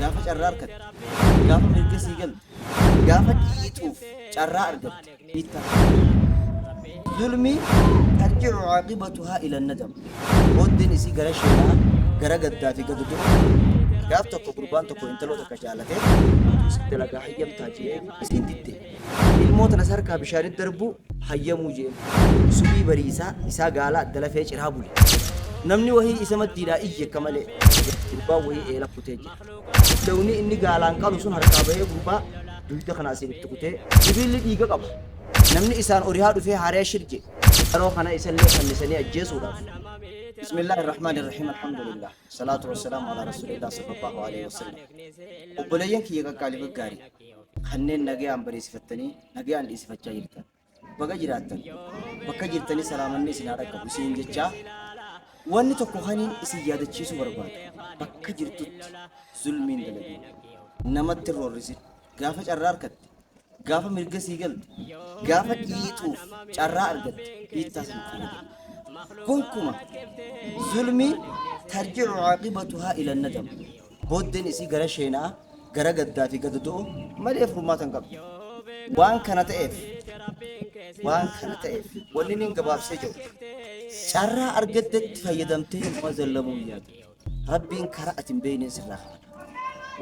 Gaafa carraa arkatte, gaafa mirga sii galte, gaafa dhiituuf carraa argatte dhiittaa. Zulmii tarji'u aaqibatuhaa ila nadam. Booddeen isii gara sheenaa, gara gaddaa fi gadadoo. Gaaf tokko gurbaan tokko intaloo takka jaalatee si dalagaa hayyamtaa je'een, isiin didde. Ilmoo tana harkaa bishaanitti darbuu hayyamuu je'een. Subii bariisaa isaa gaala adda lafee ciraa bule. Namni wahii isa maddiidhaa iyye akka malee. Gurbaan wahii eela kutee jira. Lawni inni gaalaan qalu sun harkaa bahee gurbaa duyda kana asiin itti kutee. Sibiilli dhiiga qaba. Namni isaan orihaa dhufee haaraya shir je'e. Yeroo kana isallee fannisanii ajjeesuudhaaf. Bismillaahi Rahmaani Rahiim Alhamdulillah. Salaatu wassalaamu alaa Rasuulillah sallallahu alaihi wasallam. Obboleeyyan kiyya qaqqaalii gaggaarii kanneen nagayaan bariisifattanii nagayaan dhiisifachaa jirtan. Baga jiraattan, bakka jirtanii salaamanni isin haa dhaqqabu isiniin jechaa, wanni tokko kaniin isin yaadachiisuu barbaadu, bakka jirtutti zulmiin dalagin, namatti hin roorrisin. Gaafa carraa argatte, gaafa mirga sii galte, gaafa dhiituuf carraa argatte dhiittaa sana fayyadami. Gonkuma zulmiin tarji'u aaqibatuhaa ila nadam, booddeen isii gara sheenaa, gara gaddaa fi gadadoo malee furmaata hin qabdu. Waan kana ta'eef, waan kana ta'eef, wanni inni gabaabsee jiru, carraa argattetti fayyadamtee nama zallamuu hin yaadu. Rabbiin karaa ati hin beekneen sirraa kafala.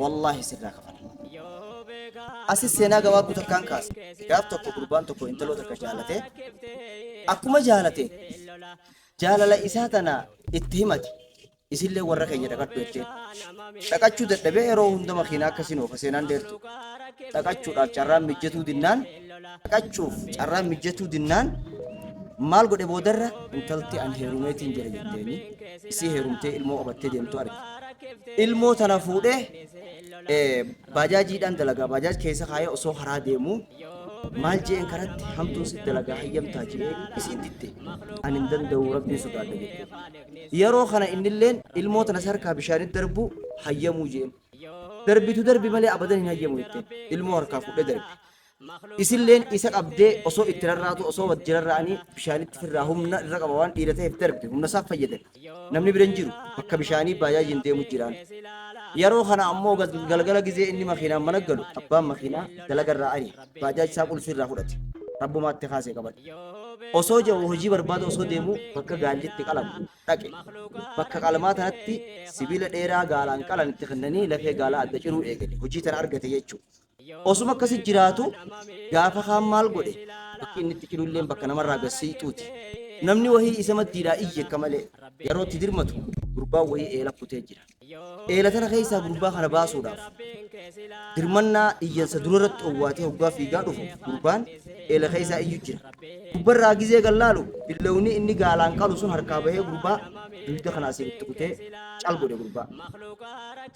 Wallaahi sirraa kafala. Asis seenaa gabaabduu takkaan kaasa. Gaaf tokko gurbaan tokko intaloo takka jaalate, akkuma jaalate jaalala isaa tana itti himate. Isillee warra keenya dhaqadhu jetteen. Dhaqachuu dadhabee yeroo hunda makiinaa akkasiin oofa, seenaan dheertu. Dhaqachuudhaaf carraan mijjatuu dinnaan, dhaqachuuf carraan mijjatuu dinnaan maal godhe? Boodarra intalti an heerumeetiin jira jetteeni, isii heerumtee ilmoo qabattee deemtu arge. Ilmoo tana fuudhee baajaajiidhaan dalagaa, baajaaj keessa kaayee osoo karaa deemu maal je'een? Karatti hamtuun si dalagaa hayyamtaa je'een, isiin didde. Ani hin danda'u, rabbiin sodaadha jette. Yeroo kana innilleen ilmoo tana harkaa bishaanitti darbuu hayyamuu je'een. Darbitu darbi malee abadan hin hayyamu jetteen. Ilmoo harkaa fuudhee darbe. Isilleen isa qabdee osoo itti rarraatu, osoo wajji rarra'anii bishaanitti firraa humna irra qaba, waan dhiira ta'eef darbe, humna isaaf fayyadame. Namni bira hin jiru, bakka bishaanii baajaajiin deemu jiraan. Yeroo kana ammoo galgala gizee inni makiinaan mana galu abbaan makiinaa dalaga irraa ari'e. Baajaaj isaa qulfii irraa fudhate. Rabbumaatti kaasee qabadhe. Osoo jedhu hojii barbaada osoo deemu bakka gaalli itti qalamu dhaqe. Bakka qalmaa tanatti sibiila dheeraa gaalaan qalan itti kennanii lafee gaalaa adda ciruu eegale. Hojii tana argate jechuudha. Osuma akkasi jiraatu gaafa kaan maal godhe? Bakki inni itti cirulleen bakka namarraa gad siixuuti. Namni wahii isa maddiidhaa iyye akka malee. Yeroo itti dirmatu gurbaan wahii eela kutee jira. Eela tana keessaa gurbaa kana baasuudhaaf dirmannaa iyyansa durarratti owwaatee hoggaa fiigaa dhufu gurbaan eela keessaa iyyu jira. Gubbarraa gizee gallaalu billawni inni gaalaan qalu sun harkaa bahee gurbaa dugda kana asiin itti kutee cal godhe gurbaa.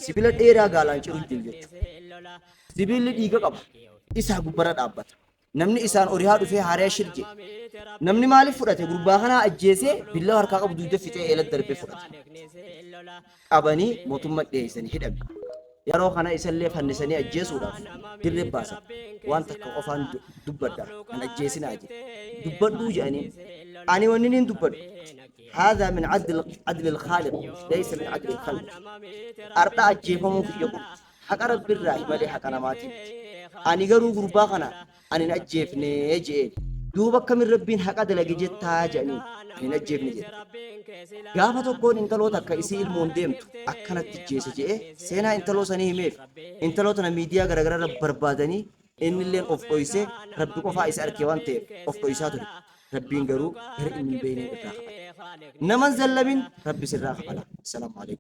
Sibiila dheeraa gaalaan ciru jiru jechuudha. Sibiilli dhiiga qaba. Isaa gubbarra dhaabbata. Namni isaan orihaa dhufee haaraya shir jedhe. Namni maaliif fudhate? Gurbaa kanaa ajjeesee billawa harkaa qabu dugda fixee eela darbee fudhate. Qabanii mootummaa dhiyeessanii hidhame. Yeroo kana isallee fannisanii ajjeesuudhaaf dirree baasan. Waan takka qofaan dubbadha, kan ajjeesinaa jedhe. Dubbadhuu jedhanii. Ani wanni niin dubbadhu. هذا من عدل عدل الخالق ليس من عدل الخلق. Ardha ajjeefamuu kiyya kun haqa rabbiirraahi malee haqa namaatii miti. Ani garuu gurbaa kana ani hin ajjeefne je'een. Duuba akkamin rabbiin haqa dalage jettaa jedhaniin. Ani hin ajjeefne jedhe. Gaafa tokkoon intaloo takka isii ilmoon deemtu akkanatti jeese je'ee seenaa intaloo sanii himeef. Intaloo tana miidiyaa garaagaraa irra barbaadanii, innilleen of dhoysee, rabbi qofaa isa arkee waan ta'eef of dhoysaa ture. Rabbiin garuu gara inni hin beekneen irraa kafala. Naman zallamin rabbi sirraa kafala. Assalaamu alaikum.